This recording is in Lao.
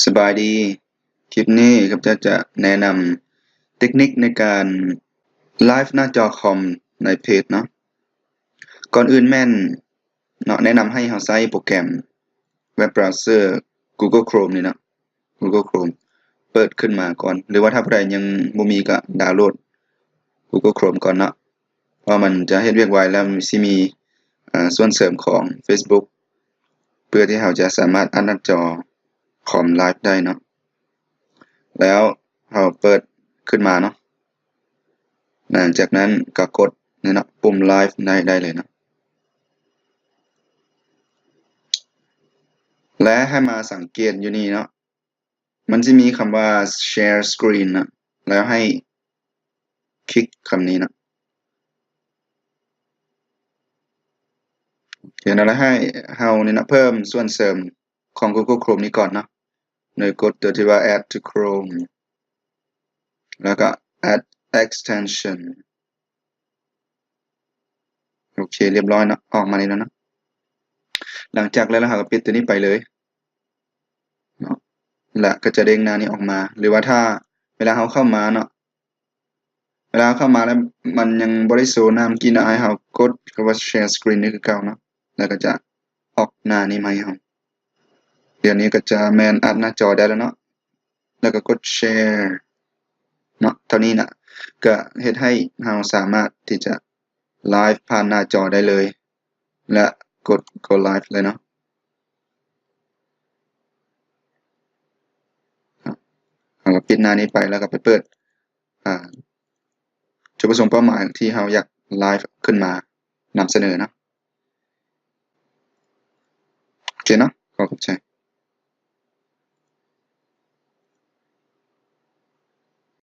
ສະບາຍດີ, ຄລິບນີ້ຂ້າພະເຈົ້າຈະແນະນຳເຕັກນິກໃນການໄລຟ໌ໜ້າຈໍຄອມໃນເພຈເນາະ. ກ່ອນອື່ນແມ່ນເນາະ ແນະນຳໃຫ້ເຮົາໃຊ້ໂປຣແກຣມເວັບບຣາວເຊີ Google Chrome ນີ້ເນາະ, Google Chrome ເປີດຂຶ້ນມາກ່ອນ ຫຼືວ່າຖ້າຜູ້ໃດຍັງບໍ່ມີກໍດາວໂຫຼດ Google Chrome ກ່ອນເນາະ. ເພາະມັນຈະເຮັດວຽກໄວ ແລ້ວມັນຊິມີ ເອີ ສ່ວນເສີມຂອງ Facebook ເພື່ອທີ່ເຮົາຈະສາມາດອັດໜ້າຈໍຄອມໄລຟ໌ໄດ້ເນາະ. ແລ້ວເຮົາເປີດຂຶ້ນມາເນາະ, ຫຼັງຈາກນັ້ນກໍກົດນີ້ເນາະ ປຸ່ມໄລຟ໌ໄດ້ ໄດ້ເລີຍເນາະ. ແລະ ໃຫ້ມາສັງເກດຢູ່ນີ້ເນາະ, ມັນຊິມີຄຳວ່າ Share Screen ນະ ແລ້ວໃຫ້ຄລິກຄຳນີ້ນະ. ໂອເຄ ແລ້ວໃຫ້ເຮົານີ້ນະ ເພີ່ມສ່ວນເສີມຂອງ Google Chrome ນີ້ກ່ອນເນາະ, ໂດຍກົດຕົວທີ່ວ່າ Add to Chrome ແລ້ວກໍ Add Extension. ໂອເຄ ລຽບຮ້ອຍເນາະ, ອອກມານີ້ແລ້ວເນາະ. ຫຼັງຈາກແລ້ວ ເຮົາກໍປິດຕົວນີ້ໄປເລີຍເນາະ, ແລ້ວກໍຈະເດ້ງໜ້ານີ້ອອກມາ. ຫຼືວ່າຖ້າເວລາເຮົາເຂົ້າມາເນາະ, ເວລາເຮົາເຂົ້າມາແລ້ວມັນຍັງບໍ່ໄດ້ໂຊໜ້າເມື່ອກີ້ເນາະ, ໃຫ້ເຮົາກົດຄຳວ່າ Share Screen ນີ້ຄືເກົ່າເນາະ, ແລ້ວກໍຈະອອກໜ້ານີ້ມາໃຫ້ເຮົາ. ດຽວນີ້ກໍຈະແມ່ນອັດໜ້າຈໍໄດ້ແລ້ວເນາະ. ແລ້ວກໍກົດ Share ເນາະ, ເທົ່ານີ້ນະ ກໍເຮັດໃຫ້ເຮົາສາມາດທີ່ຈະໄລຟ໌ຜ່ານໜ້າຈໍໄດ້ເລີຍ ແລະ ກົດ Go Live ເລີຍເນາະ. ເຮົາກໍປິດໜ້ານີ້ໄປ ແລ້ວກໍໄປເປີດ ອາ ຈຸດປະສົງເປົ້າໝາຍທີ່ເຮົາຢາກໄລຟ໌ຂຶ້ນມານຳສະເໜີເນາະ. ໂອເຄເນາະ, ຂໍຂອບໃຈ.